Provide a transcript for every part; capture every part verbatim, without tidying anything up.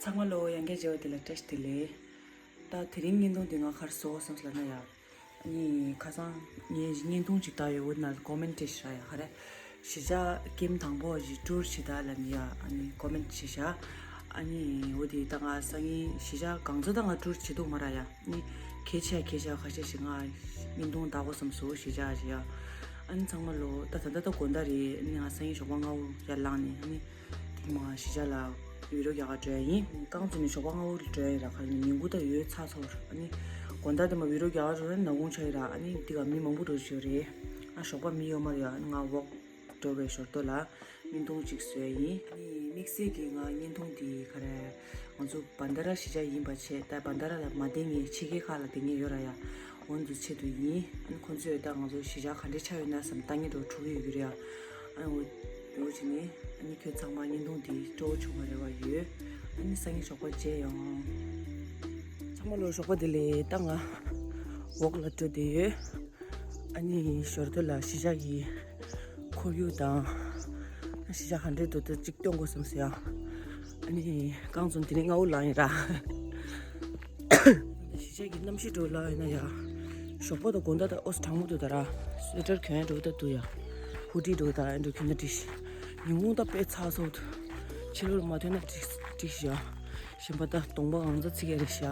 ཚང་མ་ལོ་ཡང་བསྐྱར་མཇལ་བ་དེ་ལ་བཀྲ་ཤིས་བདེ་ལེགས། ད་དེ་རིང་བརྙན་ཐུང་འདི་ང་ག་རེ་བཟོ་དགོས་བསམ་སོང་ལབ་ན་ཡ། ཨ་ནི་ཁ་སང་ངས་བརྙན་ཐུང་ཅིག་བལྟས་ཡོད། འོ་ན་ཀོ་མེན་ཊི་བྲིས་ཤག་ཡ། ག་རེ། གཞིས་ཆགས་ཀེམ་དང་པོ་ཞིག་ཊུར་བྱེད་ད་ལབ་ནས་ཡ། ཨ་ནི་ཀོ་མེན་ཊི་བྲིས་ཤག་ཨ་ནི་འོ་དེ་ད་ང་སང་ཉིན་གཞིས་ཆགས་གང་ཚོད་ད་ང་ཊུར་བྱེད་འདུག་མ་ར་ཡ། ཨ་ནི་གལ་ཆེ་གལ་ཆེ་ཁ་ཤས་ཤིག་ང་བརྙན་ཐུང་བལྟ་དགོས་བསམ་སོང་གཞིས་ཆགས་ཞིག་ཡ། ཨ་ནི་ཚང་མ་ལོ་ད་ད་ད་ད་དགོང་དག་རེད། ཨ་ནི་ང་སང་ཉིན་ཞོགས་པ་སྔ་པོ་ཡར་ལངས་ནས། ཨ་ནི་དེ་མ་གཞིས་ཆགས་ལ་བི་ཌི་ཡོ་རྒྱག་ག་འགྲོ་ཡ་ཡིན། རྐང་བཙུགས་ནས་ཞོགས་པ་སྔ་པོ་འགྲོ་ཡ་ཡིན་ར། ག་རེ་ཉིན་གུང་ད་ཡོལ་ཚར་སོང་ར། ཨ་ནི་དགོང་དག་དེ་མ་བི་ཌི་ཡོ་རྒྱག་ག་འགྲོ་ན་ནག་ཁུང་ཆགས་ཡོད་ར། ཨ་ནི་འདི་ག་མི་མང་པོ་འགྲོ་བཞིན་ཡོད་རེད། ཨ་ཞོགས་པ་མི་ཡོད་མ་རེད་ཡ། ཨ་ནི་ང་ཝོག་འགྲོ་བའི་ཞོར་དུ་ལ་བརྙན་ཐུང་ཅིག་བཟོ་ཡ་ཡིན། ཨ་ནི་དམིགས་བསལ་གྱིས་ང་བརྙན་ཐུང་འདི་ག་རེ། ང་ཚོ་བན་ད་ར་གཞིས་ཆགས་ཡིན་པ་བྱས། ད་བན་ད་ར་ལ་མ་བསྡད་མཁན་ཕྱི་རྒྱལ་ཁག་ལ་བསྡད་མཁན་ཡོད་ར་ཡ། འོ་འདི་ཚོའི་ཆེད་དུ་ཡིན། ཨ་ནི་ཁོང་ཚོས་ད་ང་ཚོ་གཞིས་ཆགས་ག་འདྲ་ཆགས་ཡོད་ན་བསམ་ལྟ་མཁན་འདྲ་བོ་འཁྲུག་གི་ཡོད་ཀྱི་རེད་ཡ། ཨ་ནི་འོ་འོ་བྱས་ནས་ཨ་ནི་ཁྱོད་ཚང་མ་བརྙན་ཐུང་འདི་སྤྲོ་བོ་བྱུང་བ་རེ་བ་ཡོད། ཨ་ནི་སང་ཉིན་ཞོགས་པ་མཇལ་ཡོང་། ཚང་མ་ལོ་ཞོགས་པ་བདེ་ལེགས། ད་ང་ཝོག་ལ་འགྲོ་བསྡད་ཡོད། ཨ་ནི་ཞོར་དུ་ལ་གཞིས་ཆགས་ཀྱི་ཁོར་ཡུག་དང་། གཞིས་ཆགས་ག་འདྲས་འདུག་ད་ཅིག་སྟོན་དགོས་བསམ་སོང་ཡ། ཨ་ནི་རྐང་བཙུགས་དེ་ནས་སྔ་པོ་ལངས་ཡིན་ར། གཞིས་ཆགས་ཀྱི་གནམ་གཤིས་འདྲ་བོ་ལབ་ཡིན་ན་ཡ། ཞོགས་པ་དང་དགོང་དག་ད་ཨོ་ཙི་གྲང་མོ་འདུག་ད་ར། སུ་ཝེ་ཊར་གྱོན་ཡ་འདྲ་བོ་ད་འདུག་ཡ། ཧུ་ཌི་འདྲ་བོ་ད་ཨེ་འདྲ་གྱོན་ན་འགྲིག་ཤག་ཉིན་གུང་ད་དཔེ་ཚ་སོང་འདུག་ཕྱི་ལོགས་མ་ཐོན་ན་འགྲིག་འགྲིག་ཤག་ཡ། གཞན་པ་ད་གདོང་པ་གང་ཚ་ཚིག་ཡ་རེད་ཤག་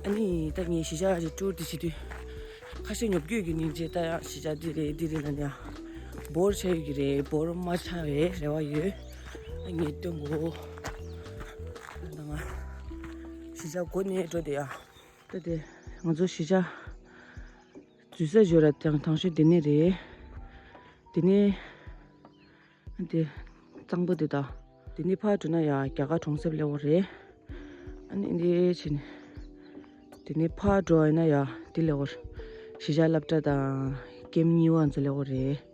ཨ་ནི་ད་ངས་གཞིས་ཆགས་ཀྱི་ཊུར་འདི་བྱེད་དུས། ཁ་ཤས་ཉོབ་རྒྱུས་ཀྱི་སྙིང་རྗེ། ད་ཡང་གཞིས་ཆགས་འདི་རེད་འདི་རེད་ལབ་ནས་ཡང་འབོར་ཆགས་ཡོད་ཀྱི་རེད། འབོར་མ་ཆགས་པའི་རེ་བ་ཡོད། ཨ་ངས་སྟོན་དགོས། ད་ང་གཞིས་ཆགས་སྒོ་ནས་འགྲོ་བསྡད་ཡ། ད་དེ་ང་ཚོ་གཞིས་ཆགས་འཛུལ་ས་ཡོད་ར། དང་དང་ཤོས་དེ་ནས་རེད། དེ་ནས། དེ། གཙང་པོ་དེ་དང་། དེ་ནས་ཕར་འགྲོ་ན་ཡང་རྒྱ་གར་གྲོང་གསེབ་སླེབས་ཡོད་རེད། ཨ་ནི་འདི་བྱས་ནས། དེ་ནས་ཕར་འགྲོ་ཡིན་ན་ཡང་འདི་སླེབས་ཡོད་རེད། གཞིས་ཆགས་སློབ་གྲྭ་དང་། ཀེམ་གཉིས་པ་ཚོ་སླེབས་ཡོད་རེད།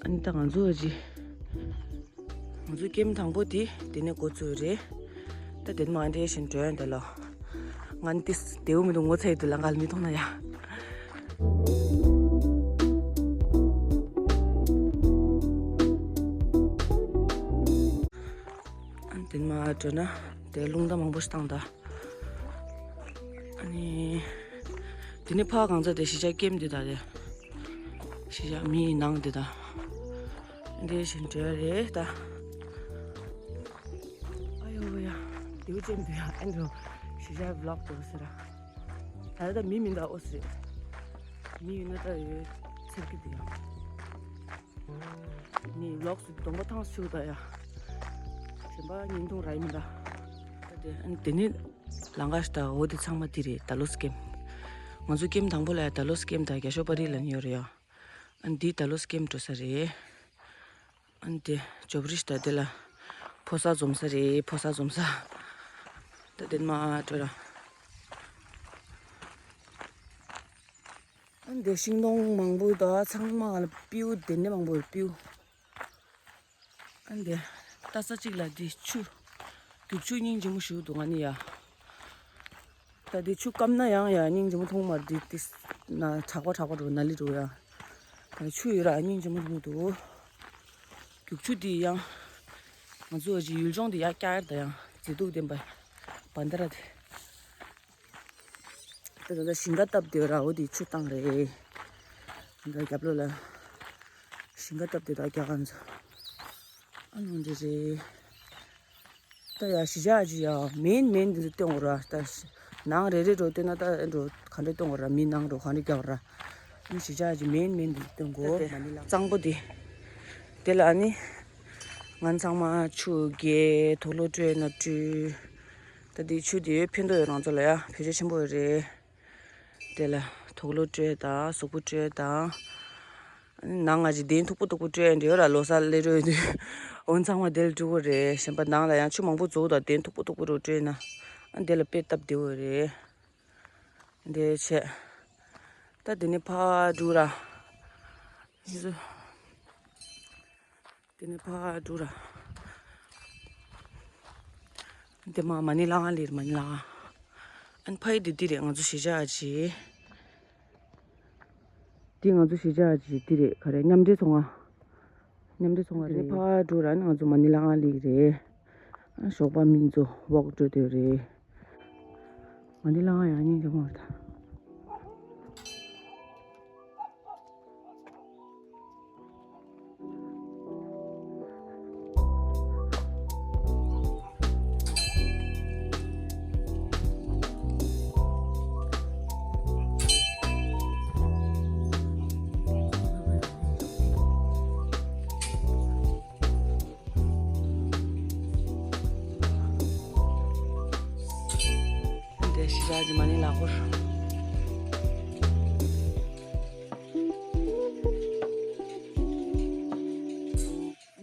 ཨ་ནི་ད་ང་ཚོ་ཨ་ཅི། ང་ཚོ་ཀེམ་དང་པོ་དེ་དེ་ནས་འགོ་བཙུགས་རེད། ད་དེ་ནས་མར་འདྲ་བཞིན་འགྲོ་ཡོང་དེ་ལ། ང་ནི་ཏིས་བདེ་པོ་མི་འདུག་ངོ་ཚ་ཡི་དུ་ལང་ག་ལ་མི་མཐོང་ན་ཡ། ཨ་ནི་དེ་ནས་མར་འགྲོ་ན་དེ་རླུང་རྟ་མང་པོ་ཞིག་བཏང་ད། ཨ་ནི། དེ་ནས་ཕར་གང་ཚ་དེ་གཞིས་ཆགས་ཀེམ་དེ་དང་དེ། གཞིས་ཆགས་མི་ནང་དེ་དང་། འདི་བཞིན་འགྲོ་རེད་ད། ཨ་ཡོ་ཡ། དེའུ་ཅན་དུ་ཡ་ཨེ་འགྲོ། གཞིས་ཆགས་བི་ལོག་འགྲོ་ཟེར་ར། ད་ལྟ་མི་མི་འདུག་ཨོ་ཟེར། མི་ཡོད་ན་ད་ཡོད་ཚེར་གི་དེ་ཡ། ནི་ལོགས་སུ་གདོང་པ་ཐང་ཤུགས་ད་ཡ། གཞན་པ་བརྙན་ཐུང་རག་མི་འདྲ། ད་དེ་ཨ་ནི་དེ་ནི་ལང་ཀ་ཤི་ད་འོ་དེ་ཚང་མ་དེ་རེད། ད་ལོ་སི་ཀེམ། ང་ཚོ་ཀེམ་དང་པོ་ལ་ཡ་ད་ལོ་སི་ཀེམ་དང་རྒྱ་ཤོག་པ་རི་ལ་ནི་ཡོད་རེད་ཡ། ཨ་ནི་འདི་ད་ལོ་སི་ཀེམ་འགྲོ་ས་རེད། ཨ་ནི་དེ་ཇོབ་རི་ཤི་ད་དེ་ལ་ཕོ་གསར་འཛོམས་ས་རེད། ཕོ་གསར་འཛོམས་ས། ད་དེ་མ་འགྲོ་ར། ཨ་ནི་དེ་ཤིང་སྡོང་མང་པོ་ད་ཚང་མ་ལ་སྤེའུ་དེ་ནས་མང་པོ་སྤེའུ། ཨ་ནི་ལྟ་ས་གཅིག་ལ་འདི་ཆུ། རྒྱུག་ཆུ་སྙིང་རྗེ་མོ་ཞིག་འདུག་ང་ནི་ཡ། ད་འདི་ཆུ་སྐམ་ན་ཡང་ཡ་སྙིང་རྗེ་མོ་མཐོང་མ་རེད། འདི་ན་དྲག་པ་དྲག་པ་འགྲོ་ན་ལི་འགྲོ་ཡ། ད་ཆུ་ཡོད་ར་སྙིང་རྗེ་མོ་མཐོང་འདུག་རྒྱུག་ཆུ་འདི་ཡང་། ང་ཚོ་ཨ་ཅི་ཡུལ་ལྗོངས་འདི་ཡ་ཀྱ་ཡར་ད་ཡང་མཛེས་སྡུག་ལྡན་པ། བན་ད་ར་དེ། ད་ད་ད་ཞིང་ཁ་བཏབ་བསྡད་ར། འོ་དེ་ཆུ་བཏང་རེད། ད་རྒྱབ་ལོགས་ལ་ཞིང་ཁ་བཏབ་བསྡད་ད་རྒྱ་གར་ཚོ། ཨ་ནི་འདི་རེད། ད་ཡ་གཞིས་ཆགས་ཀྱི་ཡ་མེན་མེན་འདི་ཚོ་སྟོན་དགོས་ར། ད་ནང་རེ་རེ་འགྲོ་སྟོན་ན་ད་འགྲོ་ག་འདྲ་སྟོན་དགོས་ར། མི་ནང་འགྲོ་ག་འདྲ་རྒྱག་ར། ཨ་ནི་གཞིས་ཆགས་ཀྱི་མེན་མེན་འདི་ཚོ་སྟོན་དགོས། ད་དེ་གཙང་པོ་འདི། དེ་ལ་ཨ་ནི་ང་ཚང་མ་ཆུ་རྐྱལ་དུག་ལོག་སྤྲོད་ན་སྤྲོད། ད་འདི་ཆུ་འདི་ཕན་ཐོགས་ཡོད། རང་ཚོ་ལ་ཡ་བེད་སྤྱོད་ཆེན་པོ་ཡོད་རེད། དེ་ལ་དུག་ལོག་སྤྲོད་དང་གཟུགས་པོ་སྤྲོད་དང་། ནང་ང་ཅིག་གདན་མཐུག་པོ་མཐུག་པོ་སྤྲོད་འདྲ་ཡོད་ར། ལོ་གསར་སླེབས་འགྲོ་ཡོད་དུས་འོ་ཚང་མ་དེ་ལ་སྤྲོད་དགོས་རེད། གཞན་པ་ནང་ལ་ཡང་ཆུ་མང་པོ་འཛུལ་དང་གདན་མཐུག་པོ་མཐུག་པོ་རུ་སྤྲོད་ན། ཨ་དེ་ལ་དཔེ་སྟབས་བདེ་བོ་རེད། འདི་བྱས། ད་དེ་ནས་ཕར་འགྲོ་ར། དེ་ནས་ཕར་འགྲོ་ར། དེ་མ་མ་ཎི་ལང་ལིར་མ་ཎི་ལང་། ཨ་ནི་ཕ་ཡི་དེ་འདི་རེད། ང་ཚོ་གཞིས་ཆགས་ཅི། འདི་ང་ཚོ་གཞིས་ཆགས་ཅི་འདི་རེད། ག་རེ་མཉམ་འབྲེལ་ཚོང་ཁང་། མཉམ་འབྲེལ་ཚོང་ཁང་རེད། དེ་ནས་ཕར་འགྲོ་ར་ནི་ང་ཚོ་མ་ཎི་ལང་ལིར་རེད། ཞོགས་པ་མི་ཚོ་ཝོག་འགྲོ་འདོད་རེད། ང་འདི་ལ་ང་ཡང་སྙིང་རྗེ་མོ་རེད། འདི་ཤི་ཤ་ཅི་མ་ནི་ལ་ཁོར།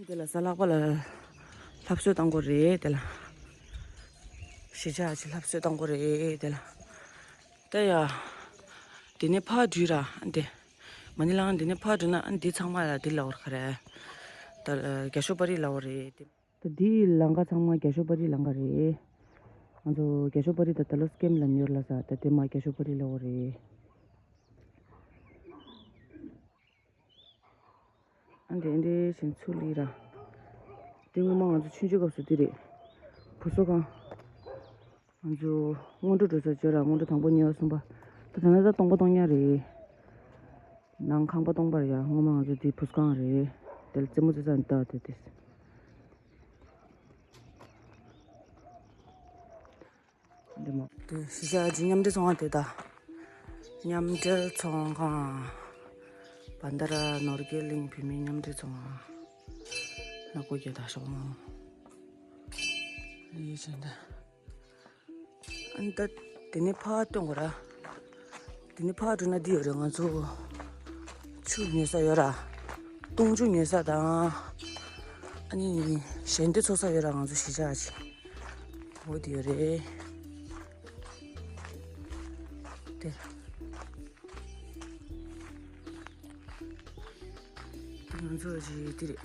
འདི་ལ་ས་ལག་པ་ལ་ལྷབ་གསོལ་བཏང་དགོས་རེད་དེ་ལ། ཤི་ཤ་ཅི་ལྷབ་གསོལ་བཏང་དགོས་རེད་དེ་ལ། ད་ཡ། དེ་ནས་ཕར་འགྲུལ་ར་འདི། མ་ནི་ལའང་འདི་ནས་ཕར་འགྲོ་ན་ཨ་འདི་ཚང་མ་ལ་འདི་ལབ་དགོས་རེད། ད་རྒྱ་ཤོག་པ་རི་ལབ་དགོས་རེད། ད་འདིའི་ལམ་ཁ་ཚང་མ་རྒྱ་ཤོག་པ་རི་ལམ་ཁ་རེད། ང་ཚོ་རྒྱ་ཤོག་པ་རི་ད་ད་ལོ་སྐེམ་ལ་ཉོར་ལ་ས་ད་དེ་མ་རྒྱ་ཤོག་པ་རི་ལབ་དགོས་རེད། ཨ་འདྲེ་འདྲེ་བཞིན་ཚུར་ལི་ར། དེ་སྔོན་མ་ང་ཚོ་ཆུང་ཆུང་སྐབས་སུ་དེ་རེད། བུ་གསོ་ཁང་། ང་ཚོ་སྔོན་འགྲོ་འགྲོ་ས་བརྗོད་ར་སྔོན་འགྲོ་དང་པོ་གཉིས་པ་གསུམ་པ། ད་ད་ནི་ད་སྟོང་པ་སྟོང་ཉག་རེད། ནང་ཁང་པ་སྟོང་པ་རེད་ཡ། སྔོན་མ་ང་ཚོ་དེ་བུ་གསོ་ཁང་རེད། དེ་ལ་རྩེད་མོ་རྩེ་ས་ནི་ད་དེ་དེ། འདི་མོ། དེ་གཞིས་ཆགས་ཀྱི་མཉམ་འབྲེལ་ཚོང་ཁང་དེ་དང་། མཉམ་འབྲེལ་ཚོང་ཁང་། བན་ད་ར་ནོར་རྒྱས་གླིང་བུད་མེད་མཉམ་འབྲེལ་ཚོང་ཁང་། ནག་པོ་རྒྱལ་དར་ཤོག་མོ། ཡིད་ཆེན་ད། ཨ་ནི་ད་དེ་ནས་ཕར་སྟོན་དགོས་ར། དེ་ནས་ཕར་འགྲོ་ན་འདི་ཡོད་རེད་ང་ཚོ། ཆུ་ཉོ་ས་ཡོད་ར། བཏུང་ཆུ་ཉོ་ས་དང་། ཨ་ནི་ཞལ་འདོན་འཚོགས་ས་ཡོད་ར་ང་ཚོ་གཞིས་ཆགས་ཀྱི། འོ་དེ་ཡོད་རེད། དེ། ང་ཚོ་གཞིས་དེ་རེད།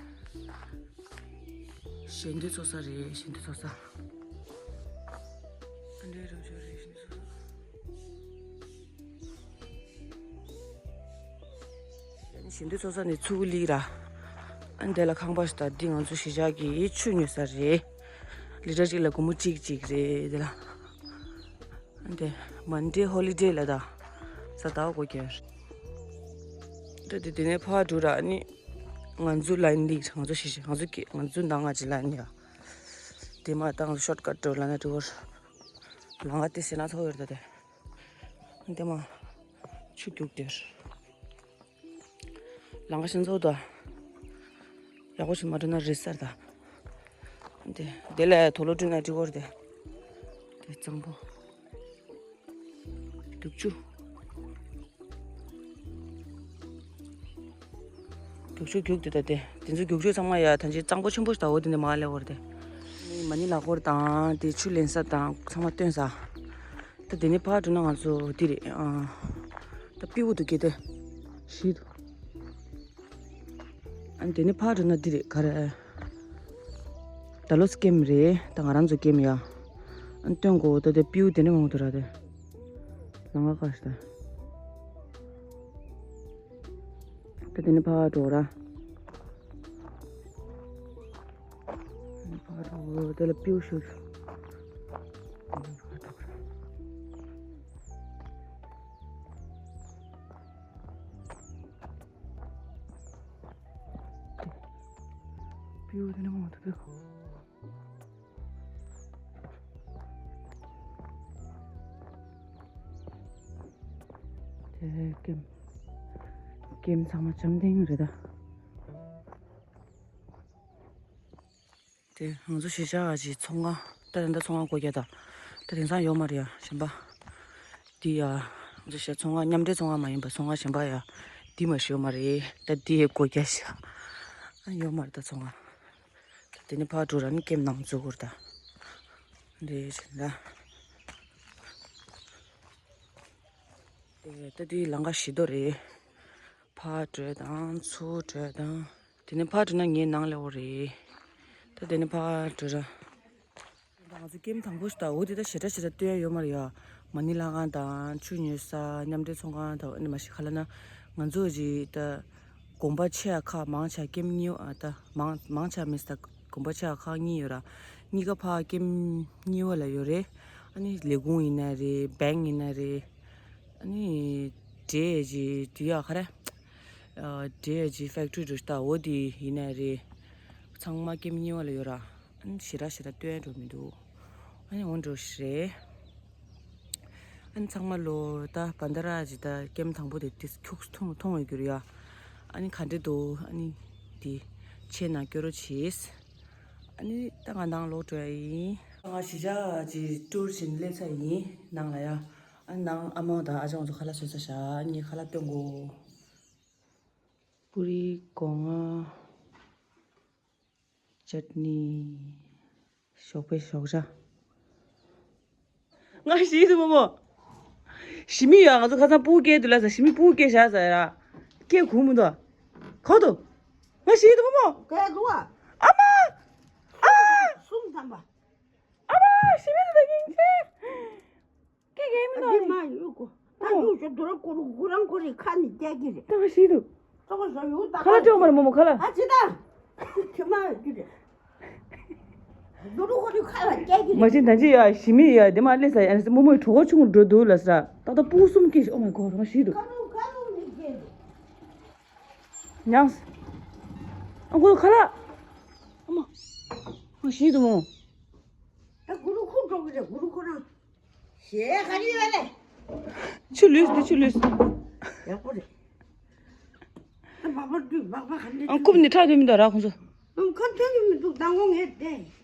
ཞལ་འདོན་འཚོགས་ས་རེད། ཞལ་འདོན་འཚོགས་ས། ཨ་འདྲའི་རང་ཤོག་རེད། ཞལ་འདོན་འཚོགས་ས། ཞལ་འདོན་འཚོགས་ས་ནས་ཚུར་ལི་ར། ཨ་འདི་ལ་ཁང་པ་ཞིག་དང་འདི་ང་ཚོ་གཞིས་ཆགས་ཀྱི་ཆུ་ཉོ་ས་རེད། ལི་ཊར་གཅིག་ལ་སྒོར་མོ་གཅིག་གཅིག་རེད་འདི་ལ། འདི་མན་ཌེ་ཧོ་ལི་ཌེ་ལ་ད་ས་ད་སྒོ་རྒྱག་ད་འདི་འདི་ནས་ཕར་འགྲོ་ར། ཨ་ནི་ང་ཚོ་ལ་ཡིན་འདི་ང་ཚོ་ཤི་ཤི་ང་ཚོ་སྐྱེ་ང་ཚོ་འདང་ང་ཅི་ལ་ཡིན་ཡ། དེ་མ་བཏང་ཤོར་ཀཊ་འགྲོ་ལ་ན་འགྲོ་བར། ལང་ང་དེ་ཟེར་ན་ཚོགས་ཡོད་ད་དེ། འདི་མ་ཆུ་རྒྱུག་དེར། ལང་ཀ་ཤིན་ཚོགས་དང་། ཡག་པོ་ཞིག་མ་འགྲོ་ན་རེད་སར་དང་། དེ་དེ་ལས་དོ་ལོ་བསྐྲུན་ན་འགྲིག་གོ་རེད་དེ། དེ་གཙང་པོ། རྒྱུག་ཆུ། རྒྱུག་ཆུ་རྒྱུག་དེ་ད་དེ་དེ་ཚོ་རྒྱུག་ཆུ་ཚང་མ་ཡ་ད་ཅི་གཙང་པོ་ཆེན་པོ་ཞིག་ད་འོ་དེ་འདྲ་མ་ལས་གོ་རེད་དེ། མི་མ་ནི་ལ་གོར་དང་དེ་ཆུ་ལེན་ས་དང་ཚང་མ་སྟོན་ས། ད་དེ་ནས་ཕར་འགྲོ་ན་ང་ཚོ་འདི་རེད་ཨ། ད་པིའུ་འདུག་གེ་དེ། ཤི་འདུག་ཨ་དེ་ནས་ཕར་འགྲོ་ན་འདི་རེད་ག་རེ། ད་ལོ་སྐེམ་རེད་ད་ང་རང་ཚོ་སྐེམ་ཡ། ཨ་སྟོན་གོ་ད་དེ་པིའུ་དེ་ནས་མང་དུ་ར་དེ། ལང་ཀ་ཁ་ཤི་ད། ད་དེ་ནས་ཕར་འགྲོ་ར། ཕར་འགྲོ་དེ་ལ་པིའུ་ཤུར། པིའུ་དེ་ནས་མང་དུ་འདུག་དེ་ཀེམ། ཀེམ་ཚང་མ་འཇམ་ཐིང་རེད་ད། དེ་ང་ཚོ་གཞིས་ཆགས་ཀྱི་ཚོང་ཁང་ད་ད་ལྟ་ཚོང་ཁང་སྒོ་རྒྱག་ད། ད་དེང་སང་ཡོད་མ་རེད་ཡ་གཞན་པ། འདི་ཡ་ང་ཚོ་གཞིས་ཚོང་ཁང་མཉམ་འབྲེལ་ཚོང་ཁང་མ་ཡིན་པ་ཚོང་ཁང་གཞན་པ་ཡ། འདི་མ་ཞིག་ཡོད་མ་རེད་ད་འདི་ཡ་སྒོ་རྒྱག་ཤག་ཡོད་མ་རེད་ད་ཚོང་ཁང་། དེ་ནས་ཕར་འགྲོ་ར་ནི་ཀེམ་ནང་འཛུལ་དགོས་རེད་ད། འདི་བྱས་ན། དེ་ད་དེ་ལམ་ཁ་བཞི་མདོ་རེད། ཕར་བགྲོད་དང་ཚུར་བགྲོད་དང་། དེ་ནས་ཕར་བགྲོད་ན་ངའི་ནང་ལ་འོ་རེད། ད་དེ་ནས་ཕར་བགྲོད་ར། ང་ཚོ་ཀེམ་དང་པོ་ཞིག་ད་འོ་དེ་ད་ཞེ་དྲག་ཞེ་དྲག་སྟོན་ཡ་ཡོད་མ་རེད་ཡ། མ་ཎི་ལྷ་ཁང་དང་ཆུ་ཉོ་ས་མཉམ་འབྲེལ་ཚོང་ཁང་དང་ཨ་ནི་མ་གཞི་ག་ལ་ན། ང་ཚོ་གི་ད་དགོན་པ་ཆེ་ཡ་ཁག་མང་ཆེ་ཀེམ་གཉིས་ཨ་ད་མང་མང་ཆེ་མི་ས་ད་དགོན་པ་ཆེ་ཡ་ཁག་གཉིས་ཡོད་ར། གཉིས་ཀ་ཕར་ཀེམ་གཉིས་པ་ལ་ཡོད་རེད། ཨ་ནི་ལས་ཁུངས་ཡིན་ན་རེད། བེང་ཡིན་ན་རེད། ཨ་ནི་འབྲས་ཀྱི་དུས་ཡག་ག་རེ། འབྲས་ཀྱི་ཕེག་ཊི་རི་འགྲོ་ཤག་འོ་དེ་ཡིན་ན་རེད། ཚང་མ་ཀེམ་གཉིས་པ་ལ་ཡོད་ར། ཨ་ནི་ཞེ་དྲག་ཞེ་དྲག་སྟོན་འགྲོ་མི་འདུག་ཨ་ནི་འོ་འགྲོ་ཞེས་རེད། ཨ་ནི་ཚང་མ་ལོ་ད་བན་ད་ར་ཇི་ད་ཀེམ་དང་པོ་དེ་དེ་ཁྱུག་མཐོང་མཐོང་ཡོད་རྒྱུ་རེད་ཡ། ཨ་ནི་ག་འདྲ་འདུག་ཨ་ནི་དེ་ཆེ་ན་སྐྱོ་རོ་བྱེད། ཨ་ནི་ད་ང་ནང་ལོག་འགྲོ་ཡ་ཡིན། ང་གཞིས་ཆགས་ཀྱི་ཊུར་བཞིན་སླེབས་ཚར་ཡིན་ནང་ལ་ཡ། ཨ་ནི་ནང་ཨ་མ་དང་ཨ་ཅག་ཚོ་ཁ་ལག་བཟོས་ཚར་ཤག་ཨ་ནི་ཁ་ལག་སྟོན་གོ། པུ་རི་སྒོ་ང་། ཅཊ་ནི། ཞོགས་པའི་ཞོགས་ཇ། ང་ཤི་འདུག་མོ་མོ། ཞི་མི་ཡོད་ང་ཚོ་ཁ་སང་སྤུ་གུ་སྐྱེས་འདུག་ལ་ས་ཞི་མི་སྤུ་གུ་སྐྱེས་བཞག་ཟེར་ར། སྐྱེས་གུ་མི་འདུག་ག་འདུག་ང་ཤི་འདུག་མོ་མོ། སྐྱེས་འདུག་ཨ། ཨ་མ། ཨ། གསུམ་ཐམ་པ། ཨ་མ་ཞི་མི་འདུག་ད་སྙིང་རྗེ། སྐད་གའི་མི་འདུག་ཨ་ནི་མ་ཡོད་གོ། ད་ཡོད་ཤོག་དུ་ར་ཀུ་རུ་ཀུ་རང་ཁོ་རི་ཁ་ནི་རྒྱ་གི་རེད། ད་ང་ཤི་འདུག་ཙོག་ཟ་ཡོད་ད་ཁ་ལ་ཅོག་མ་རེད་མོ་མོ་ཁ་ལ། ཨ་ཅི་ད། ཁྱི་མ་ཡོད་གི་རེད། དུ་རུ་ཁོ་རི་ཁ་ལ་རྒྱ་གི་མ་རེད། ཤི་ད་ཅི་ཡ་ཞི་མི་ཡ་དེ་མ་སླེབས་ས་ཡ་མོ་མོའི་གྲོད་ཁོག་ཆུང་འགྲོ་འདུག་ལ་ས། ཏག་ཏག་སྤུ་གསུམ་སྐྱེས་ཤི། Oh my God ང་ཤི་འདུག་ཁ་ལུ་ཁ་ལུ་ནི་རྒྱ་གི། ཉངས། ཨ་ཁོ་ཁ་ལ། ཨ་མ། ང་ཤི་འདུག་མོ། ད་གུ་རུ་ཁུ་འགྲོ་གི་རེད་གུ་རུ་ཁུ་རང་། ཞེས་ག་རེ་ཡོད་རེད། ཆུ་ལུས་འདི་ཆུ་ལུས། ཡག་པོ་རེད། ད་མག་པ་བཀྲུས་མག་པ་ག་འདྲ། ཨང་རྐུབ་ནི་ཁྲག་ཐོན་མི་འདུག་ར་ཁོང་ཚོ། ཨང་ཁ་ཐོན་གི་མི་འདུག་ད་ངོ་ངས་བལྟས།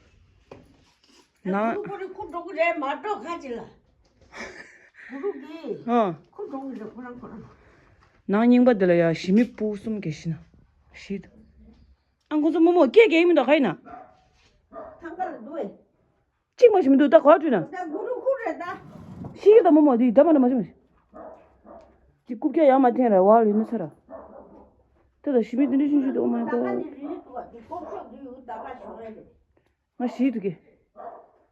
ན། གུ་རུ་ཁོ་རེ་ཁུ་འགྲོ་གི་རེད་མ་འགྲོ་ཁ་ཅིག་ལ། གུ་རུ་གི་ཨང་། ཁུ་འགྲོ་གི་རེད་ཁོ་རང་ཁོ་རང་། ནང་རྙིང་པ་འདི་ལ་ཡ་ཞི་མི་སྤུ་གསུམ་གྱི་ཤི་ན། ཤི་ད། ཨང་ཁོང་ཚོ་མོ་མོ་སྐད་རྒྱག་མི་འདུག་ག་ཡིན་ན། ཐང་ཀ་ལ་འདུག་ཨེ། གཅིག་མ་ཞིམ་འདུག་ད་ག་བྲོས་ན། ད་གུ་རུ་ཁུ་རེད་ད། ཤི་གི་ད་མོ་མོ་འདི་ད་མ་ན་མ་ཞིམ། འདི་རྐུབ་བཀྱག་ཡང་མ་འཐེན་ར་བ་ལུས་ནི་ཚ་ར། དེ་ད་ཞི་མི་འདི་འདྲ་ཞིམ་ཞིག་འདུག Oh my God ད་ག་འདི་རི་ཐུ་བ་འདི་ཀོ་ཤོག་འདི་ཡུ་ད་ག་ཤོག་ཨེ་རེད། ང་ཤི་འདུག་གི།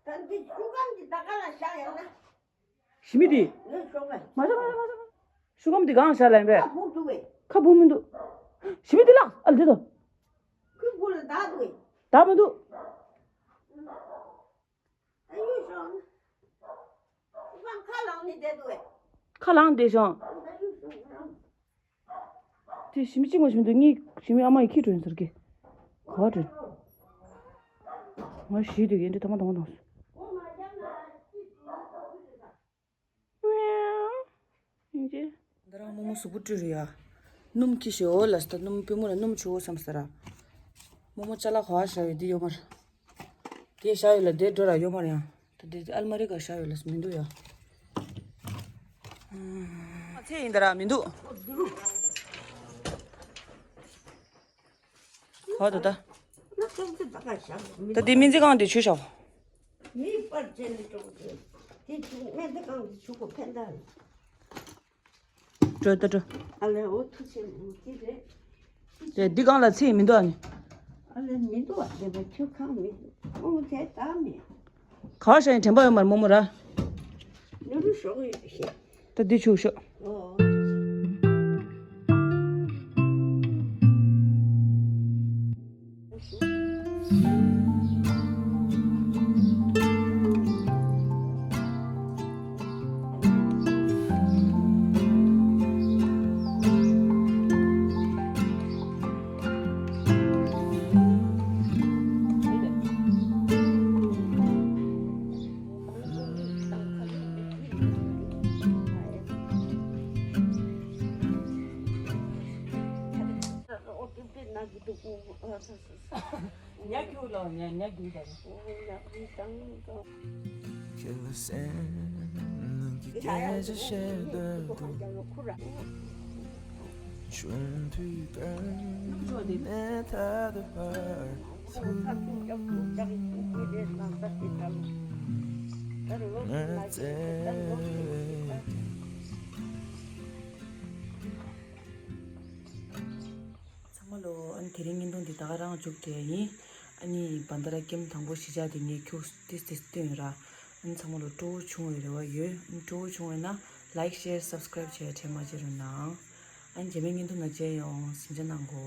ད་འདི་ཆུ་སྒང་འདི་ད་ག་ལ་བཞག་ཡོང་ན། ཞི་མི་དེ། ངས་ཤོག་ག་མ་ཤོག་མ་ཤོག་མ་ཤོག་ཤུ་གམ་དེ་གང་བཞག་ལན་པས། ཁ་བུབ་འདུག་གས། ཁ་བུབ་མི་འདུག་ཞི་མི་དེ་ལགས་ཨ་ལ་དེ་དོ། ཁུ་བུ་ལ་བདག་འདུག་གས། བདག་མི་འདུག་ཨ་ཡུ་ཤོག་ཁ་ལང་ནི་བསྡད་འདུག་གས། ཁ་ལང་བསྡད་ཤོག་ཨ་ཡུ་ཤོག་དེ་ཞི་མི་གཅིག་མ་ཞིམ་འདུག་གཉིས་ཞི་མི་ཨ་མ་ཡི་ཁྱི་འགྲོ་ཡིན་ཟེར་གི། ག་བ་འགྲོ། ང་ཞི་འདུག་གས་འདི་ཐ་མ་ཐ་མ་ཐ་མ་སོང་། ཡིན་གྱི། འདི་རང་རྨོ་མོ་གཟུགས་པོ་བཀྲུས་རེད་ཡ། སྣུམ་ཁྱི་ཞེ་འོ་ལ་སྟ་སྣུམ་པུས་མོ་ལ་སྣུམ་བྱུག་འོ་བསམ་ས་ར། རྨོ་མོ་ཅ་ལག་ག་བ་བཞག་ཡོད་འདི་ཡོད་མ་རེད། དེ་བཞག་ཡོད་ལ་དེ་འགྲོ་ར་ཡོད་མ་རེད་ཡ། ད་དེ་ཨལ་མ་རི་ག་བཞག་ཡོད་ལ་མི་འདུག་ཡ། ཨ་ཚེ་ཡིན་ད་ར་མི་འདུག་ག་བ་འདུག་ད། ད་དེ་སྨན་རྩིས་ཁང་དེ་ཆུ་བཞག་མིའི་པར་ཅན་ནི་ཀྲོག་ཅན། དེ་ཆུ་སྨན་རྩིས་ཁང་དེ་ཆུ་གོ་ཕན་ད། འགྲོ་ད་འགྲོ། ཨ་ལེ་འོ་ཐུགས་ཆེ་མོ་དེ་རེད། དེ་འདི་གང་ལ་ཚེ་མི་འདུག་ཨ་ནི། ཨ་ལེ་མི་འདུག་ཨ་དེ་བ་ཆུ་ཁང་མི་འདུག་ཨོ་དེ་ད་མེད། ག་བ་ཤ་ཡིན་དྲན་པ་ཡོད་མ་རེད་རྨོ་མོ་ར། ནུ་རུ་ཤོག་ཡོད་ཤེས། ད་འདི་ཆུ་ཤོག་ཨོ། ཉ་རྒྱུག་ལ་ཉ་ཉ་རྒྱུག་ད། ཚང་མ་ལོ། ཨ་ནི་དེ་རིང་བརྙན་ཐུང་འདི་ད་ག་རང་མཇུག་བསྡུ་ཡ་ཡིན། ཨ་ནི་བན་ད་ར་ཀེམ་དང་པོ་གཞིས་ཆགས་དེ་ངས་ཁྱུག་ཏིས་ཏིས་བཏོན་ཡོད་ར། ཨ་ནི་ཚང་མ་ལོ་སྤྲོ་བོ་བྱུང་བའི་རེ་བ་ཡོད། ཨ་ནི་སྤྲོ་བོ་བྱུང་བས་ན་ལའིག་ཤེར་སབ་སི་ཀ་རེབ་བྱས་དྲན་མ་བརྗེད་རོགས་གནང་། ཨ་ནི་རྗེས་མའི་བརྙན་ཐུང་ནང་མཇལ་ཡོང་། གཟིམ་འཇག་གནང་གོ།